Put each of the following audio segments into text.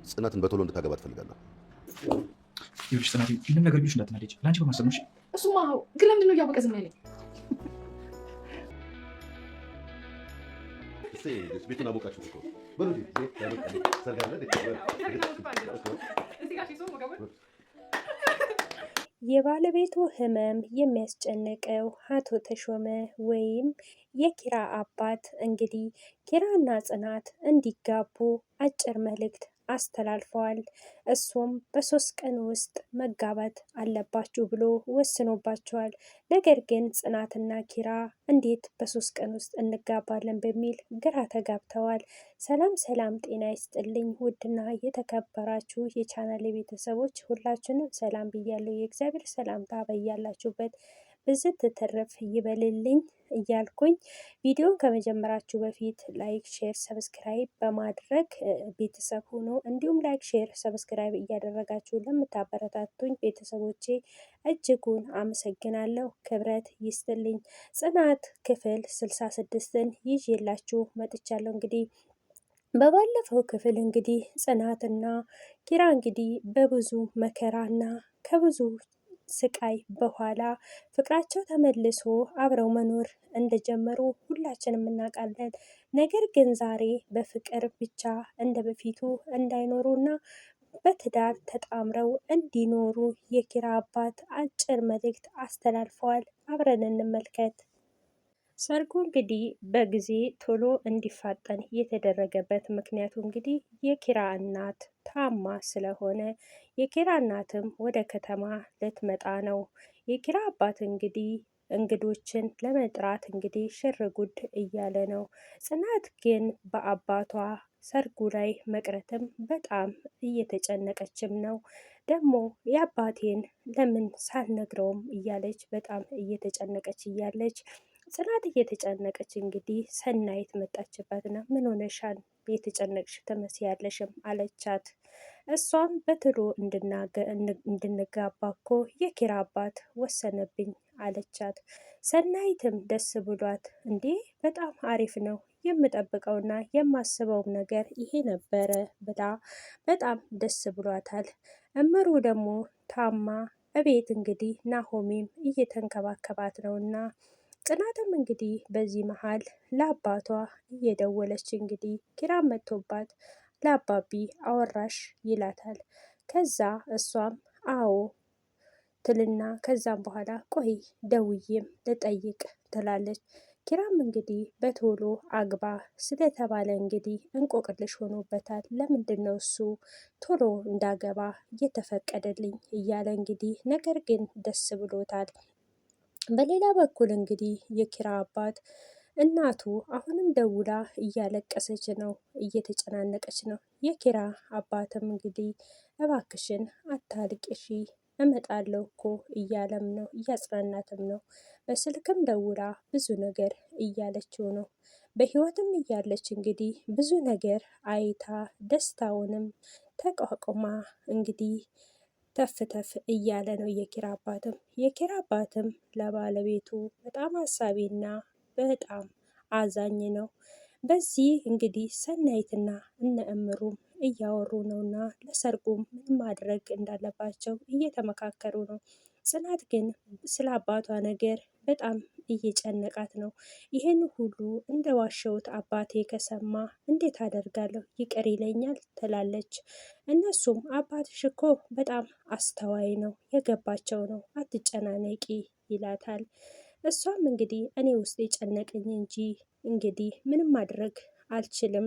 ጽናትን በቶሎ እንድታገባ ትፈልጋለሁ። ይኸውልሽ ጽናቴ፣ ምንም ነገር ቢሉሽ እንዳትናደጂ፣ ለአንቺ በማሰብ ነው። እሺ? እሱማ ግን ለምንድን ነው እያወቀ ዝም ያለኝ? ቤቱን አሞቃችሁት እኮ። በሉ እንጂ፣ ሰርግ አለ። የባለቤቱ ህመም የሚያስጨንቀው አቶ ተሾመ ወይም የኪራ አባት እንግዲህ ኪራና ጽናት እንዲጋቡ አጭር መልእክት አስተላልፈዋል። እሱም በ3 ቀን ውስጥ መጋባት አለባችሁ ብሎ ወስኖባቸዋል። ነገር ግን ጽናትና ኪራ እንዴት በ3 ቀን ውስጥ እንጋባለን በሚል ግራ ተጋብተዋል። ሰላም ሰላም፣ ጤና ይስጥልኝ ውድና የተከበራችሁ የቻናል ቤተሰቦች ሁላችሁንም ሰላም ብያለሁ። የእግዚአብሔር ሰላምታ በያላችሁበት ብዝት ትርፍ ይበልልኝ እያልኩኝ ቪዲዮን ከመጀመራችሁ በፊት like፣ share፣ subscribe በማድረግ ቤተሰብ ሁኑ። እንዲሁም like፣ share፣ subscribe እያደረጋችሁ ለምታበረታቱኝ ቤተሰቦቼ እጅጉን አመሰግናለሁ። ክብረት ይስጥልኝ። ጽናት ክፍል 66ን ይዤላችሁ መጥቻለሁ። እንግዲህ በባለፈው ክፍል እንግዲህ ጽናትና ኪራ እንግዲህ በብዙ መከራና ከብዙ ስቃይ በኋላ ፍቅራቸው ተመልሶ አብረው መኖር እንደጀመሩ ሁላችንም እናውቃለን። ነገር ግን ዛሬ በፍቅር ብቻ እንደ በፊቱ እንዳይኖሩና በትዳር ተጣምረው እንዲኖሩ የኪራ አባት አጭር መልእክት አስተላልፈዋል። አብረን እንመልከት። ሰርጉ እንግዲህ በጊዜ ቶሎ እንዲፋጠን የተደረገበት ምክንያቱ እንግዲህ የኪራ እናት ታማ ስለሆነ የኪራ እናትም ወደ ከተማ ልትመጣ ነው። የኪራ አባት እንግዲህ እንግዶችን ለመጥራት እንግዲህ ሽር ጉድ እያለ ነው። ጽናት ግን በአባቷ ሰርጉ ላይ መቅረትም በጣም እየተጨነቀችም ነው። ደግሞ የአባቴን ለምን ሳልነግረውም እያለች በጣም እየተጨነቀች እያለች ጽናት እየተጨነቀች እንግዲህ ሰናይት መጣችባትና ምን ሆነሻል? የተጨነቅሽ ትመስያለሽም አለቻት። እሷም በቶሎ እንድንጋባ እኮ የኪራ አባት ወሰነብኝ አለቻት። ሰናይትም ደስ ብሏት እንዴ በጣም አሪፍ ነው የምጠብቀውና የማስበውም ነገር ይሄ ነበረ ብላ በጣም ደስ ብሏታል። እምሩ ደግሞ ታማ እቤት እንግዲህ ናሆሜም እየተንከባከባት ነውና ጽናትም እንግዲህ በዚህ መሀል ለአባቷ እየደወለች እንግዲህ ኪራም መጥቶባት ለአባቢ አወራሽ ይላታል። ከዛ እሷም አዎ ትልና ከዛም በኋላ ቆይ ደውዬም ልጠይቅ ትላለች። ኪራም እንግዲህ በቶሎ አግባ ስለተባለ እንግዲህ እንቆቅልሽ ሆኖበታል። ለምንድን ነው እሱ ቶሎ እንዳገባ እየተፈቀደልኝ እያለ እንግዲህ ነገር ግን ደስ ብሎታል። በሌላ በኩል እንግዲህ የኪራ አባት እናቱ አሁንም ደውላ እያለቀሰች ነው፣ እየተጨናነቀች ነው። የኪራ አባትም እንግዲህ እባክሽን አታልቅሺ እመጣለሁ እኮ እያለም ነው፣ እያጽናናትም ነው። በስልክም ደውላ ብዙ ነገር እያለችው ነው። በህይወትም እያለች እንግዲህ ብዙ ነገር አይታ ደስታውንም ተቋቁማ እንግዲህ ተፍ ተፍ እያለ ነው የኪራ አባትም። የኪራ አባትም ለባለቤቱ በጣም አሳቢና በጣም አዛኝ ነው። በዚህ እንግዲህ ሰናይትና እነ እምሩም እያወሩ ነውና ለሰርጉም ምን ማድረግ እንዳለባቸው እየተመካከሩ ነው። ጽናት ግን ስለ አባቷ ነገር በጣም እየጨነቃት ነው። ይህን ሁሉ እንደ ዋሸሁት አባቴ ከሰማ እንዴት አደርጋለሁ? ይቅር ይለኛል ትላለች። እነሱም አባትሽ እኮ በጣም አስተዋይ ነው፣ የገባቸው ነው፣ አትጨናነቂ ይላታል። እሷም እንግዲህ እኔ ውስጥ የጨነቀኝ እንጂ እንግዲህ ምንም ማድረግ አልችልም፣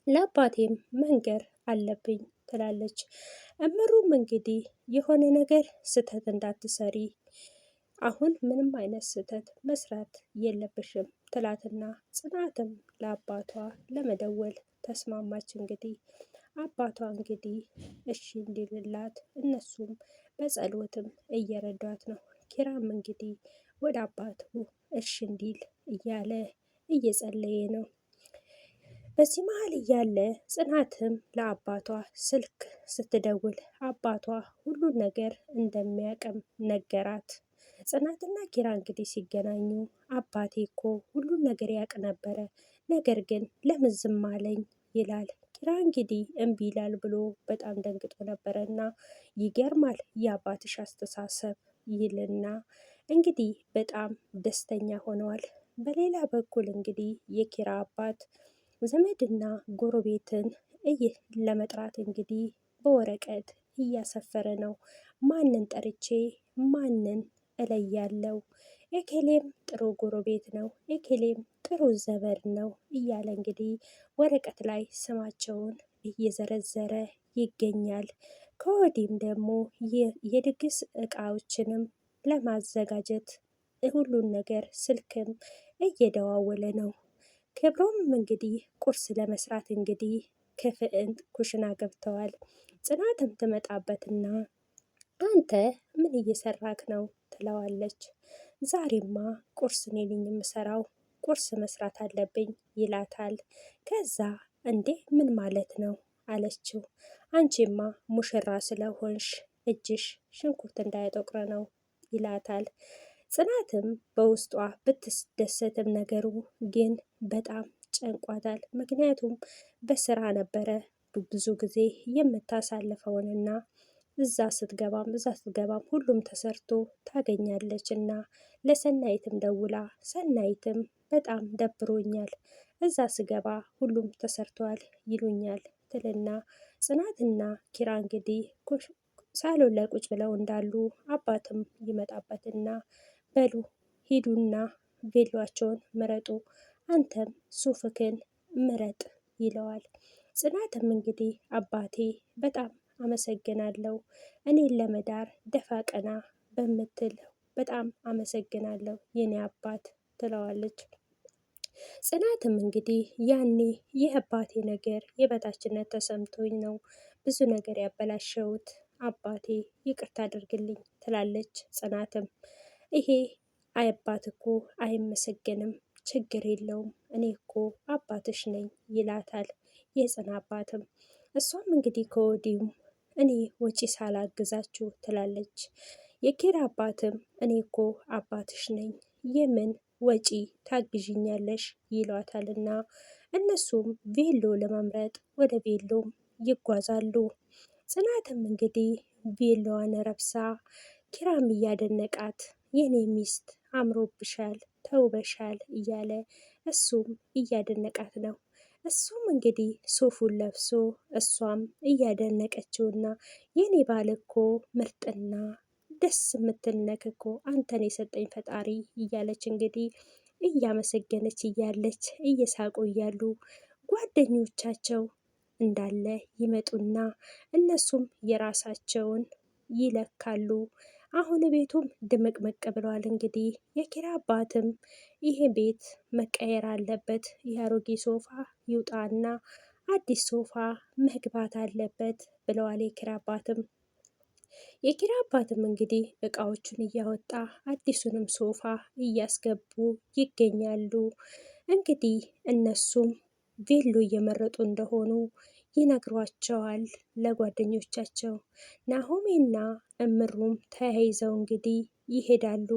ለአባቴም መንገር አለብኝ ትላለች። እምሩም እንግዲህ የሆነ ነገር ስህተት እንዳትሰሪ አሁን ምንም አይነት ስህተት መስራት የለብሽም ትላትና ጽናትም ለአባቷ ለመደወል ተስማማች። እንግዲህ አባቷ እንግዲህ እሺ እንዲልላት እነሱም በጸሎትም እየረዷት ነው። ኪራም እንግዲህ ወደ አባቱ እሺ እንዲል እያለ እየጸለየ ነው። በዚህ መሀል እያለ ጽናትም ለአባቷ ስልክ ስትደውል አባቷ ሁሉን ነገር እንደሚያቅም ነገራት። ጽናትና ኪራ እንግዲህ ሲገናኙ አባቴ እኮ ሁሉን ነገር ያውቅ ነበረ፣ ነገር ግን ለምን ዝም አለኝ ይላል። ኪራ እንግዲህ እምቢ ይላል ብሎ በጣም ደንግጦ ነበረና ይገርማል የአባትሽ አስተሳሰብ ይልና እንግዲህ በጣም ደስተኛ ሆነዋል። በሌላ በኩል እንግዲህ የኪራ አባት ዘመድና ጎረቤትን እይህ ለመጥራት እንግዲህ በወረቀት እያሰፈረ ነው። ማንን ጠርቼ ማንን እለያለው? ኤኬሌም ጥሩ ጎረቤት ነው፣ ኤኬሌም ጥሩ ዘመድ ነው እያለ እንግዲህ ወረቀት ላይ ስማቸውን እየዘረዘረ ይገኛል። ከወዲህም ደግሞ የድግስ እቃዎችንም ለማዘጋጀት ሁሉን ነገር ስልክም እየደዋወለ ነው። ክብሮም እንግዲህ ቁርስ ለመስራት እንግዲህ ክፍል ኩሽና ገብተዋል። ጽናትም ትመጣበትና አንተ ምን እየሰራክ ነው ትለዋለች። ዛሬማ ቁርስ እኔ ነኝ የምሰራው ቁርስ መስራት አለብኝ ይላታል። ከዛ እንዴ ምን ማለት ነው አለችው። አንቺማ ሙሽራ ስለሆንሽ እጅሽ ሽንኩርት እንዳያጠቁረ ነው ይላታል። ጽናትም በውስጧ ብትደሰትም ነገሩ ግን በጣም ጨንቋታል። ምክንያቱም በስራ ነበረ ብዙ ጊዜ የምታሳልፈውንና እዛ ስትገባም እዛ ስትገባም ሁሉም ተሰርቶ ታገኛለች እና ለሰናይትም ደውላ ሰናይትም በጣም ደብሮኛል፣ እዛ ስገባ ሁሉም ተሰርቷል ይሉኛል ትልና ጽናትና ኪራ እንግዲህ ሳሎን ላይ ቁጭ ብለው እንዳሉ አባትም ይመጣበትና በሉ ሂዱና ቬሏቸውን ምረጡ፣ አንተም ሱፍክን ምረጥ ይለዋል። ጽናትም እንግዲህ አባቴ በጣም አመሰግናለሁ፣ እኔን ለመዳር ደፋ ቀና በምትል በጣም አመሰግናለሁ የኔ አባት ትለዋለች። ጽናትም እንግዲህ ያኔ የአባቴ ነገር የበታችነት ተሰምቶኝ ነው ብዙ ነገር ያበላሸሁት አባቴ ይቅርታ አድርግልኝ ትላለች። ጽናትም ይሄ አባት እኮ አይመሰገንም፣ ችግር የለውም እኔ እኮ አባትሽ ነኝ ይላታል የጽና አባትም። እሷም እንግዲህ ከወዲሁም እኔ ወጪ ሳላግዛችሁ ትላለች። የኪራ አባትም እኔ እኮ አባትሽ ነኝ የምን ወጪ ታግዥኛለሽ ይሏታልና እነሱም ቬሎ ለመምረጥ ወደ ቬሎም ይጓዛሉ። ጽናትም እንግዲህ ቬሎዋን ረብሳ ኪራም እያደነቃት የኔ ሚስት አምሮብሻል፣ ተውበሻል እያለ እሱም እያደነቃት ነው። እሱም እንግዲህ ሱፉን ለብሶ እሷም እያደነቀችውና የኔ ባል እኮ ምርጥና ደስ የምትልነክ እኮ አንተን የሰጠኝ ፈጣሪ እያለች እንግዲህ እያመሰገነች እያለች እየሳቁ እያሉ ጓደኞቻቸው እንዳለ ይመጡና እነሱም የራሳቸውን ይለካሉ። አሁን ቤቱም ድምቅምቅ ብለዋል። እንግዲህ የኪራ አባትም ይሄ ቤት መቀየር አለበት፣ የአሮጌ ሶፋ ይውጣና አዲስ ሶፋ መግባት አለበት ብለዋል። የኪራ አባትም የኪራ አባትም እንግዲህ እቃዎቹን እያወጣ አዲሱንም ሶፋ እያስገቡ ይገኛሉ። እንግዲህ እነሱም ቬሎ እየመረጡ እንደሆኑ ይነግሯቸዋል ለጓደኞቻቸው። ናሆሜና እምሩም ተያይዘው እንግዲህ ይሄዳሉ።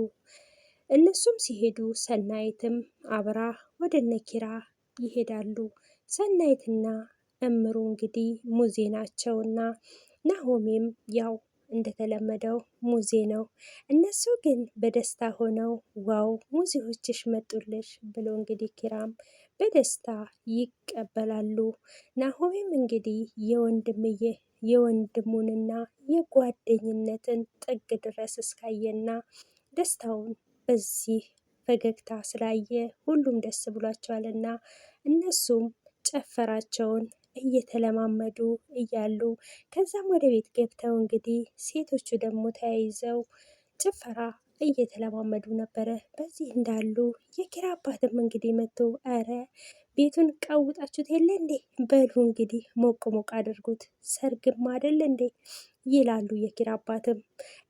እነሱም ሲሄዱ ሰናይትም አብራ ወደ እነ ኪራ ይሄዳሉ። ሰናይትና እምሩ እንግዲህ ሙዜ ናቸውና ናሆሜም ያው እንደተለመደው ሙዜ ነው። እነሱ ግን በደስታ ሆነው wow ሙዜዎችሽ መጡልሽ ብሎ እንግዲህ ኪራም በደስታ ይቀበላሉ። ናሆሜም እንግዲህ የወንድምዬ የወንድሙንና የጓደኝነትን ጥግ ድረስ እስካየና ደስታውን በዚህ ፈገግታ ስላየ ሁሉም ደስ ብሏቸዋልና እነሱም ጨፈራቸውን እየተለማመዱ እያሉ ከዛም ወደ ቤት ገብተው እንግዲህ ሴቶቹ ደግሞ ተያይዘው ጭፈራ እየተለማመዱ ነበረ። በዚህ እንዳሉ የኪራ አባትም እንግዲህ መጥቶ ኧረ ቤቱን ቀውጣችሁት የለ እንዴ? በሉ እንግዲህ ሞቅ ሞቅ አድርጉት ሰርግም አይደል እንዴ ይላሉ የኪራ አባትም።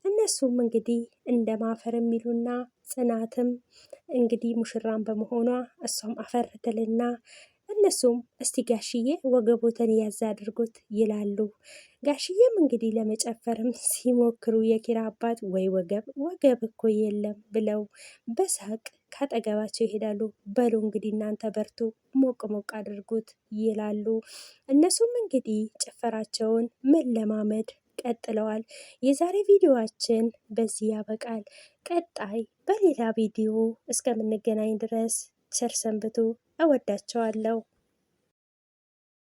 እነሱም እንግዲህ እንደ ማፈር የሚሉና ጽናትም እንግዲህ ሙሽራን በመሆኗ እሷም አፈር ትልና እነሱም እስቲ ጋሽዬ ወገቦተን ያዝ አድርጉት ይላሉ። ጋሽዬም እንግዲህ ለመጨፈርም ሲሞክሩ የኪራ አባት ወይ ወገብ ወገብ እኮ የለም ብለው በሳቅ ካጠገባቸው ይሄዳሉ። በሉ እንግዲህ እናንተ በርቱ፣ ሞቅ ሞቅ አድርጉት ይላሉ። እነሱም እንግዲህ ጭፈራቸውን መለማመድ ቀጥለዋል። የዛሬ ቪዲዮዋችን በዚህ ያበቃል። ቀጣይ በሌላ ቪዲዮ እስከምንገናኝ ድረስ ቸር ሰንብቱ። እወዳቸዋለሁ።